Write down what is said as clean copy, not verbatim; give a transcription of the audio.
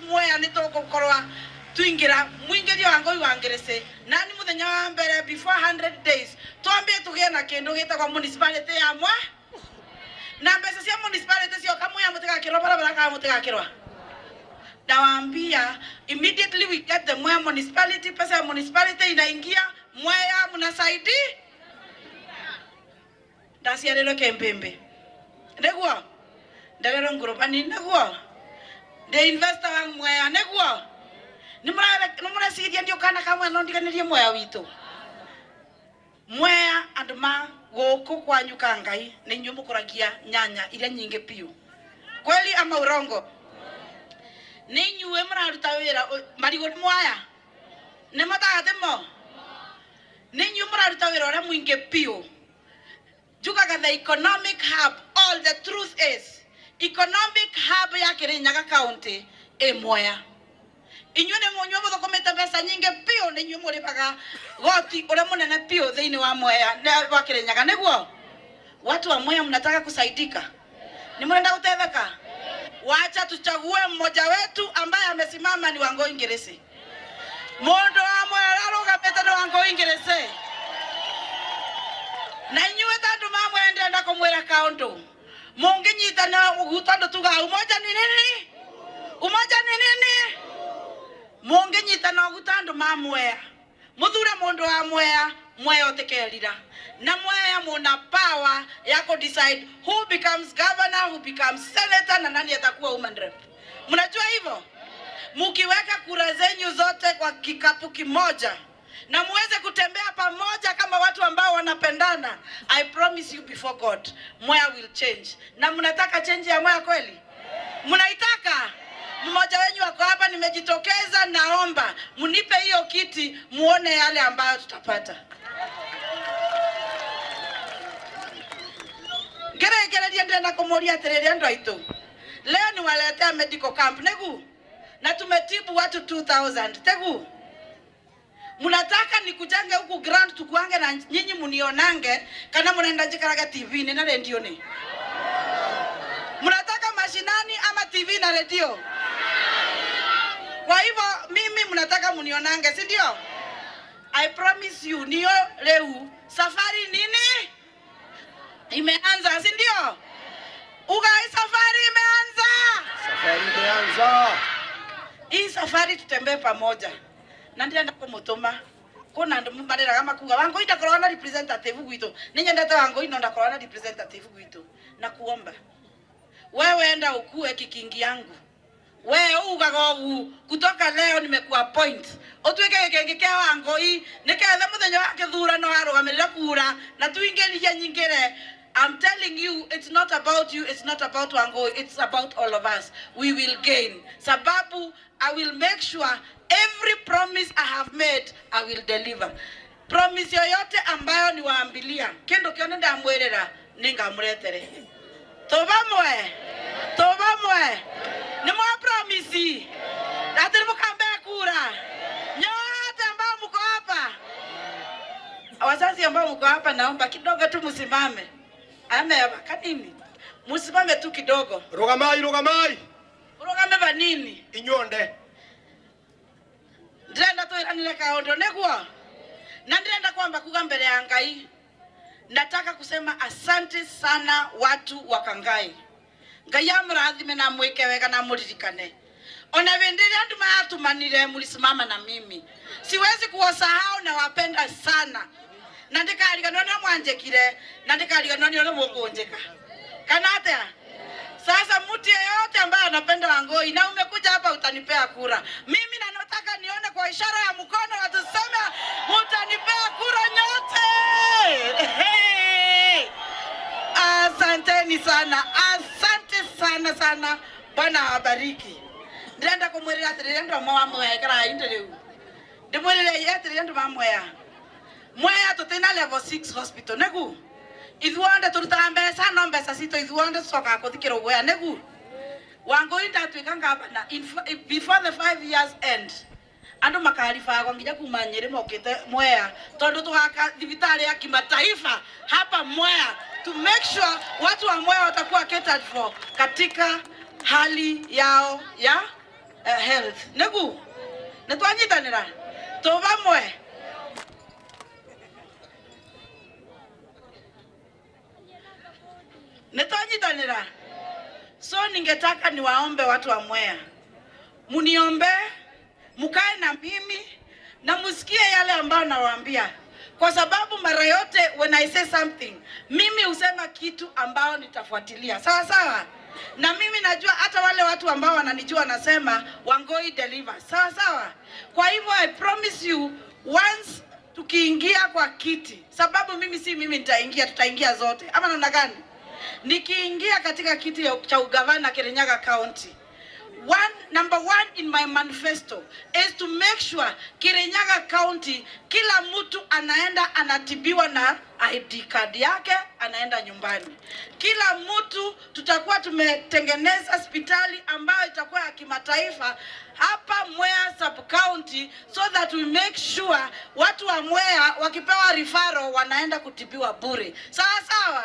Mwea nĩ tũgũkorwa tuingira mwingirio wa Ngũi wa Ngĩrĩcĩ nani muthenya wa mbere before 100 days twambie tugie na kindu gitagwo municipality ya mwa na mbeca cia municipality cioka Mwea mutigakirwo barabara kana mutigakirwa. Nawaambia, immediately we get the Mwea municipality, pesa ya municipality inaingia Mwea, mnasaidi ndaciarirwe Kembembe niguo ndererwo ngurubani niguo ndi investor wa Mwea niguo nimureciria ndiukana kamwe no ndiganirie Mwea witu. Mwea andu ma guku kwanyu ka Ngai ni inyuĩ mukuragia nyanya iria nyingi piu, kweli ama urongo? Ni inyuĩ muraruta wira marigu ni mwaya ni matagatimo ni inyuĩ muraruta wira uria mwingi piu. Njugaga the economic hub, all the truth is economic hub ya Kirinyaga County ĩ Mwea. Inyuĩ nĩ mũnyuĩ mũthũkũmĩte mbeca nyingĩ piũ, nĩ inyuĩ mũrĩhaga goti ũrĩa mũnene piũ thĩinĩ wa Mwea wa Kirinyaga. Nĩguo watu wa Mwea mnataka kusaidika, ni mnaenda kutetheka. Wacha tuchague mmoja wetu ambaye amesimama ni Wangũi Ngĩrĩcĩ. Mũndũ wa Mwea arũgamĩte nĩ Wangũi Ngĩrĩcĩ. Na inyuĩ ta andũ ma Mwea ndĩrenda kũmwĩra kaũndũ, mũngĩnyitana ũguo tondũ tugaga umoja ni nini, umoja ni nini, mũngĩnyitana ũguo ta andũ ma Mwea muthure mundu wa Mwea, Mwea utikerira na Mwea muna power ya ku decide who becomes governor, who becomes senator na nani atakuwa woman rep. Mnajua hivyo? Mukiweka kura zenyu zote kwa kikapu kimoja na muweze kutembea pamoja kama watu ambao wanapendana, I promise you before God, Mwea will change. Na mnataka change ya Mwea kweli? Mnaitaka? Mmoja wenyu wako hapa, nimejitokeza, naomba mnipe hiyo kiti, muone yale ambayo tutapata. Ngerekereria ndĩrenda kũmũria atĩrĩrĩ andũ aitũ, leo niwaletea medical camp negu na tumetibu watu 2000 tegu. Mnataka nikujange huku ground tukuange na nyinyi munionange kana mnaenda njikaraga TV ni na radio ni? Mnataka mashinani ama TV na radio? Kwa hivyo mimi mnataka munionange, si ndio? I promise you niyo leo safari nini imeanza, si ndio? Ugai, safari imeanza. Safari imeanza. Hii safari tutembee pamoja. Na ndirenda kumutuma kuna andu mareraga makuga Wangũi ndakoragwo na representative gwitũ, nĩ nyendete Wangũi no ndakoragwo na representative gwitũ. Na kuomba wewe enda ukue kikingi yangu, we ugaga ũgu kutoka leo nimekuwa point utuike gikingi kia Wangũi niketha muthenya wa kithurano arugamirira kura na tuingĩrie nyingĩre. I'm telling you, it's not about you, it's not about Wangui, it's about all of us. We will gain. Sababu, I will make sure every promise I have made, I will deliver. Promise yoyote ambayo niwaambilia, kindu kione ndamwirira, ningamuretere. Tubamwe, tubamwe. Ni mwa promise. Ati mukambe kura. Nyote ambao mko hapa. Wazazi ambao mko hapa, naomba kidogo tu msimame. Ame kanini? Musimame tu kidogo. Rugamai, rugamai. Rugame banini. Inyuonde. Ndĩrenda twĩranĩre kaũndũ nĩguo. Na ndĩrenda kwamba kuga mbere ya Ngai. Nataka kusema asante sana watu wa Kangai. Ngai amrathime na mwike wega na muririkane. Ona wende ĩrĩa andu maratumanire mulisimama na mimi. Siwezi kuwasahau na wapenda sana. Na ndikariganwo nĩ mwanjĩkire na ndikariganwo nĩ ũrĩa mũkũnjĩka. Kana atia? Sasa mtu yeyote ambaye anapenda Wangui na umekuja hapa utanipea kura. Mimi na nataka nione kwa ishara ya mkono watu tuseme mtanipea kura nyote. Hey! Asanteni sana. Asante sana sana. Bwana awabariki. Ndĩrenda kũmwĩrĩra atĩrĩrĩ andũ amwe wa Mwea ikarai inde rĩu. Ndĩmwĩrĩre atĩrĩrĩ andũ ma Mwea. Mwea tũtĩna level 6 hospital nĩgu. Ithuothe tũrutaga mbeca no mbeca citũ ithuothe tũcokaga kũthikĩrwo guoya nĩgu. Wangui ndatuĩka ngavana before the 5 years end andu makaribagwo nginya kuma Nyeri mokite Mwea tondu tugaka thibitarĩ ya kimataifa hapa Mwea to make sure watu wa Mwea watakuwa catered for katika hali yao ya health. Nĩgu nĩ twanyitanĩra tũvamwe. Nĩ twanyitanĩra. So ningetaka niwaombe watu wa Mwea, muniombe, mukae na mimi na musikie yale ambayo nawaambia, kwa sababu mara yote when I say something, mimi husema kitu ambao nitafuatilia, sawa sawa. Na mimi najua hata wale watu ambao wananijua wanasema Wangoi deliver, sawa sawa. Kwa hivyo I promise you, once tukiingia kwa kiti, sababu mimi si mimi nitaingia, tutaingia zote, ama namna gani? Nikiingia katika kiti cha ugavana Kirinyaga County, number one in my manifesto is to make sure Kirinyaga County kila mtu anaenda anatibiwa na ID card yake, anaenda nyumbani. Kila mtu tutakuwa tumetengeneza hospitali ambayo itakuwa ya kimataifa hapa Mwea sub county, so that we make sure watu wa Mwea wakipewa referral wanaenda kutibiwa bure. Sawa sawa.